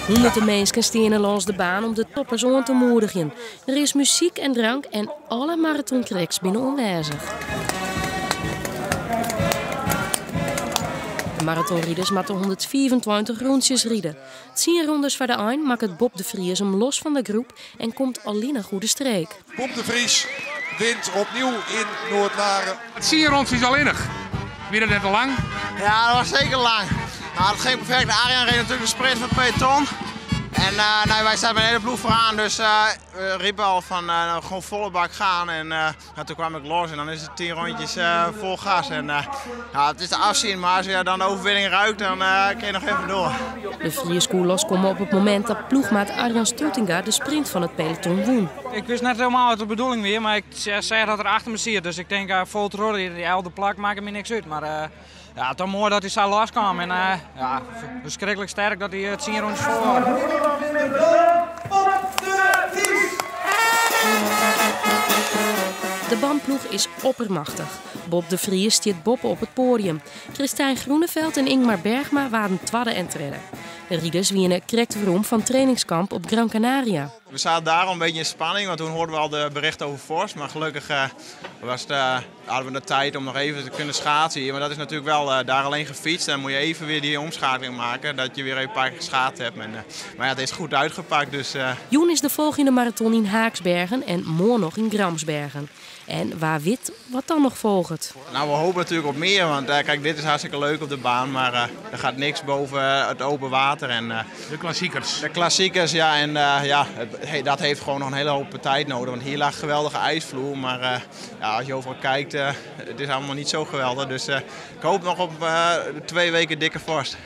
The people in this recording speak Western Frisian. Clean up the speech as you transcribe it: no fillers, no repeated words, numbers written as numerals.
Hûnderten minsken steane lâns de baan om de toppers oan te moedigjen. Der is muzyk en drank en alle maratonkreks binne oanwêzich. De maratonriders moatte 125 rûntsjes ride. Tsien rondes foar de ein makket Bob de Vries him los fan de groep en komt allinnich oer de streek. Bob de Vries wint opnieuw in Noordlaren. Tsien rûntsjes allinnich. Wie dat net te lang? Ja, dat was zeker lang. Nou, het ging perfect. Arjan reed natuurlijk de sprint van het peloton. En nou, wij zaten met een hele ploeg vooraan, dus we riepen al van nou, gewoon volle bak gaan. En nou, toen kwam ik los en dan is het 10 rondjes vol gas. En ja, het is te afzien, maar als je dan de overwinning ruikt, dan kun je nog even door. De Vries koe loskomme op it momint dat ploechmaat Arjan Stroetinga de sprint fan it peloton wûn. Ik wist net hielendal wat de bedoeling wie, mar ik seach dat er achter my siet. Dus ik tink, fol troch, dy elfde plak makket my niks út. Mar ja, toch moai dat hy sa los kaam. En ja, ferskriklik sterk dat hy 10 rûntsjes folhâlde. De BAM-ploech is oppermachtich. Bob de Vries stiet boppe op it poadium. Christijn Groeneveld en Ingmar Bergma waarden twadde en tredde. De riders wiene krekt werom fan trainingskamp op Gran Canaria. We zaten daar al een beetje in spanning, want toen hoorden we al de berichten over vorst. Maar gelukkig hadden we de tijd om nog even te kunnen schaatsen hier. Maar dat is natuurlijk wel daar alleen gefietst. Dan moet je even weer die omschakeling maken, dat je weer even een paar keer geschaatst hebt. Maar ja, het is goed uitgepakt. Dus. Jûn is de folgjende maraton yn Haaksbergen en moarn noch yn Gramsbergen. En wa wit wat dan noch folget. Nou, we hopen natuurlijk op meer, want kijk, dit is hartstikke leuk op de baan, maar er gaat niks boven het open water. En de klassiekers. De klassiekers, ja. En ja, hey, dat heeft gewoon nog een hele hoop tijd nodig, want hier lag geweldige ijsvloer, maar ja, als je overal kijkt, het is allemaal niet zo geweldig. Dus ik hoop nog op 2 weken dikke vorst.